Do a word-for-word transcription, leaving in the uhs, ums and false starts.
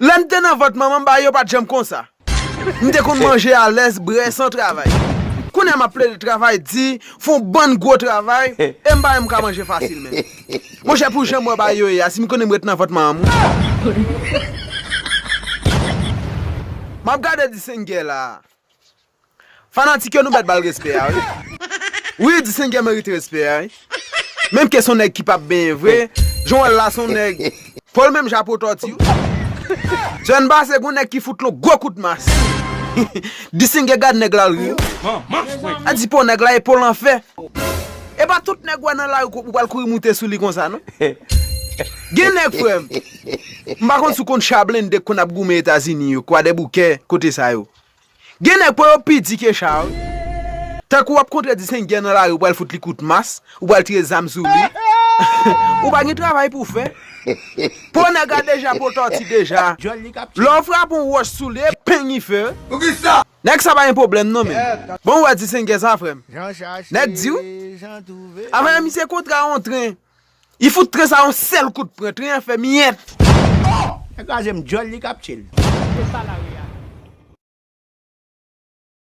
Lè m te nan vant manman m, bagay yo pa t janm konsa. M te konn manje alèz, brè, san travay. Kounye a m ap plede travay di, fè yon bann gwo travay, e m pa menm ka manje fasil menm. Monchè, pou jan m wè bagay yo ye a, si m konnen m ret nan vant manman m, wi. M ap gade Disengè la. Fanatik yo, nou mèt ba l respè a, wi. Wi, Disengè merite respè a, wi. Menm ke se yon nèg ki p ap benyen vre, jan w wè l la, se yon nèg. Po l menm jan po tòti, wi. Semèn pase, gen yon nèg ki fout l yon gwo kout mas. Disengè gad nèg la, l ri. A di, po nèg la, e po lanfè. E pa tout nèg w wè nan lari ou pral kouri moute sou li konsa, non. Gen nèg, frè m. M pa konn si w konn cha blende k konn ap goumen Etazini yo, Kwadèboukè, kote sa yo. Gen nèg, po yo pi di ke cha, wi. Tankou w ap kontre Disengè nan lari, ou pral fout li kout mas, ou pral tire zam sou li. Ou pa gen travay pou w fè. Po nèg la deja, po tòti deja. Lè w frape yon wòch sou li, e peng li fè. Poukisa? Nèg sa pa gen pwoblèm non, men. Bon, ou wè Disengè sa, frè m. Nèg di w. Afè misye kontra yon tren. Li fout tren sa yon sèl kout pwen, tren an fè miyèt. Nèg kraze m, djòl li k ap tchil.